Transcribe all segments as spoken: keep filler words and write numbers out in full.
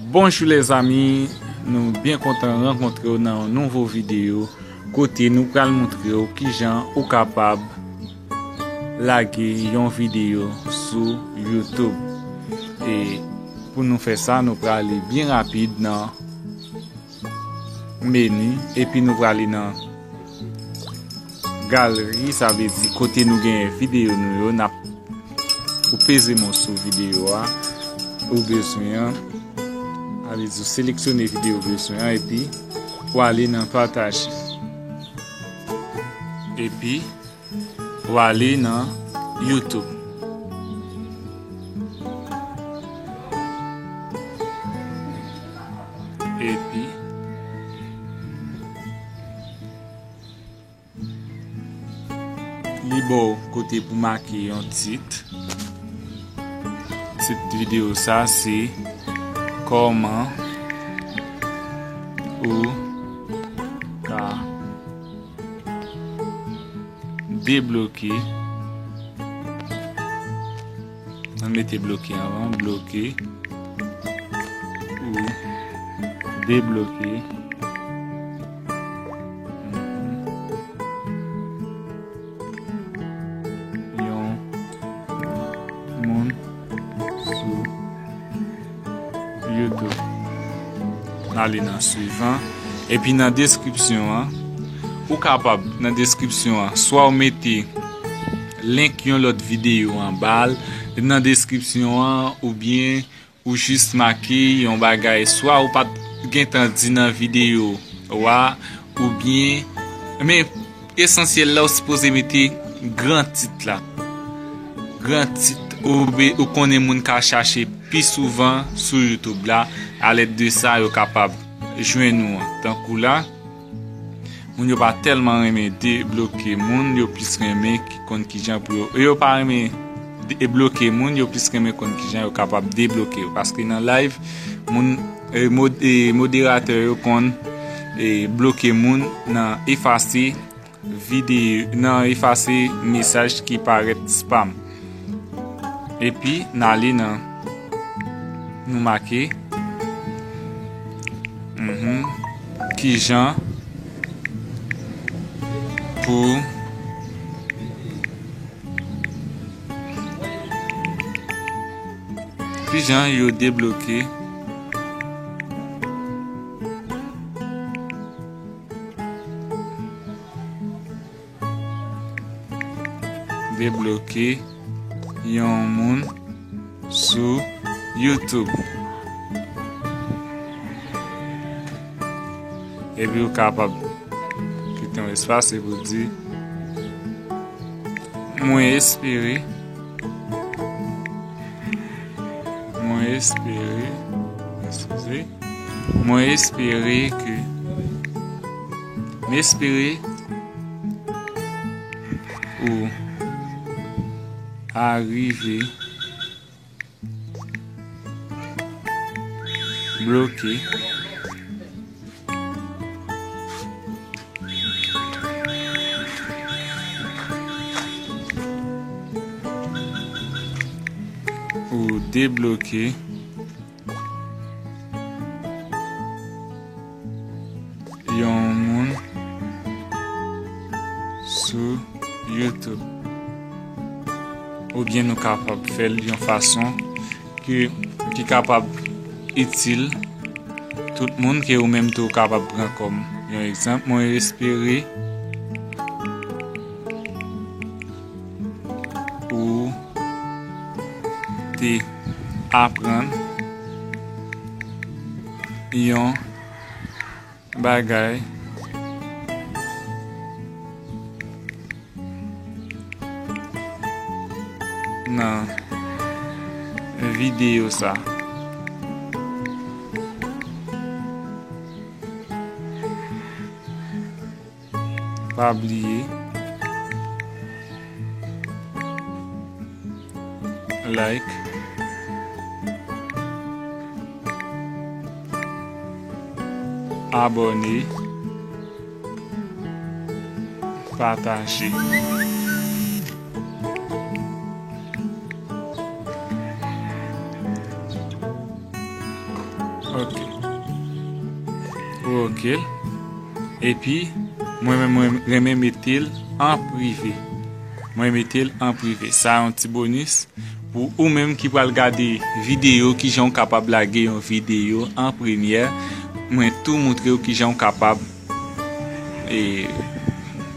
Bonjou lèzami, nou byen kontan rankontre w nan yon nouvo videyo kote nou pral montre w kijan ou kapab lage yon videyo sou YouTube. E pou nou fè sa, nou prale byen rapid nan meni, epi nou prale nan galeri, sa vle di kote nou genyen videyo nou yo, n ap, ou peze moso videyo a ou bezwen an, sa vle di ou seleksyone videyo ou bezwen an, epi ou ale nan pataje. Epi ou ale nan YouTube. Epi li ba w kote pou make yon tit. Tit videyo sa se kòman ou ka debloke. Ann mete bloke anvan, bloke ou debloke. Mhm. Yon moun sou YouTube. N ale nan swivan. Epi nan deskripsyon an, ou kapab nan deskripsyon an, swa w mete link yon lòt videyo anba l nan deskripsyon an, oubyen ou jis make yon bagay, swa ou pa t gentan di nan videyo w a, oubyen, men esansyèl la, ou sipoze mete gran tit la. Gran tit ou be-, ou konnen moun ka chache pi souvan sou YouTube la. Alèd de sa, yo kapab jwenn ou an. Tankou la, moun yo pa tèlman renmen debloke moun, yo plis renmen ki konn kijan pou yo. Yo pa renmen de-, bloke moun, yo plis renmen konn kijan yo kapab debloke yo. Paske nan live, moun, e, mod-, e, moderatè yo konn, e, bloke moun nan efase videyo, nan efase mesaj ki parèt spam. Epi n ale nan, nou make, mhm, kijan pou, kijan yo debloke, debloke yon moun sou YouTube. Epi ou kapab kite yon espas epi ou di, mwen espere, mwen espere, eskize, mwen espere ke, m espere ou arive bloke ou debloke yon moun sou YouTube. Oubyen nou kapab fè l yon fason ke, ki kapab itil tout moun, ke ou menm tou ou kapab pran kòm yon egzanp. Mwen espere ou te aprann yon bagay nan videyo sa. Pa bliye like, Abòne, pataje. Ok. Ok. Epi, mwen menm, mwen renmen mete l an prive. Mwen mete l an prive. Sa yon ti bonis pou ou menm ki pral gade videyo, kijan w kapab lage yon videyo an premyè. Mwen tou montre w kijan w kapab, e,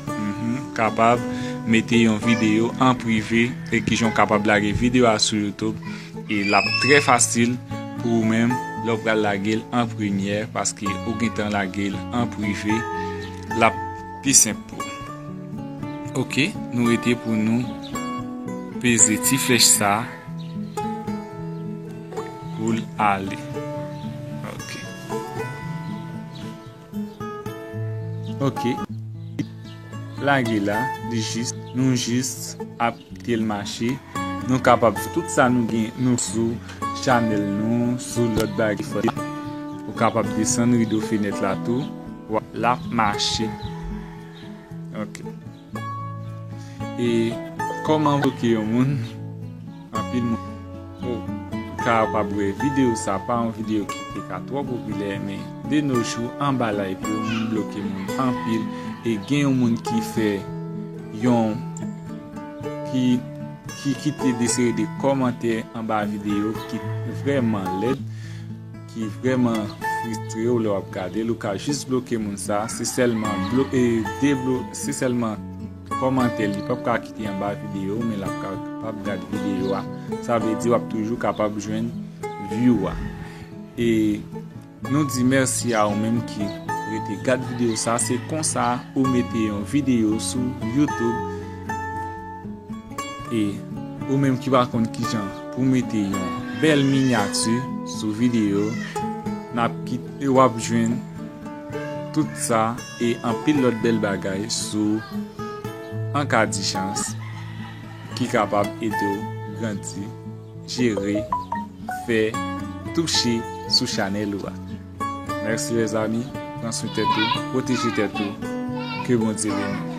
mhm, kapab mete yon videyo an prive e kijan w kapab lage videyo a sou YouTube. E l ap trè fasil pou ou menm lè w pral lage l an premyè, paske ou gentan lage l an prive, l ap pi senp pou ou. Ok, nou rete pou nou peze ti flèch sa pou l ale. Ok. Ok. Lage la, li jis, nou jis ap kite l mache. Nou kapab, tout sa nou gen, nou sou chanèl nou, sou lòt bagay fò. Ou kapab desann rido fenèt la tou. Wa-, l ap mache. Ok. E kòman bloke yon moun? Anpil moun, oh, kapab wè videyo sa pa yon videyo ki te ka twò popilè, men de nos jours, anba live yo, moun bloke moun anpil. E gen yon moun ki fè yon, ki, ki kite de seri de kòmantè anba videyo ki vrèman lèd, ki vrèman fristre w lè w ap gade l. Ou ka jis bloke moun sa, se sèlman blo-, e, deblo-, se sèlman kòmantè li p ap ka kite anba videyo, men l ap kapab gade videyo a. Sa vle di w ap toujou kapab jwenn view a. E nou di mèsi a ou menm ki rete gad videyo sa. Se konsa ou mete yon videyo sou YouTube. E ou menm ki pa konn kijan pou mete yon bèl minyati sou videyo, n ap kit-, w ap jwenn tout sa e anpil lòt bèl bagay sou An Ka Di Chans ki kapab ede w grandi, jere, fè, touche sou chanèl ou a. Mèsi lèzami, pran swen tèt ou, pwoteje tèt ou, ke Bondye beni.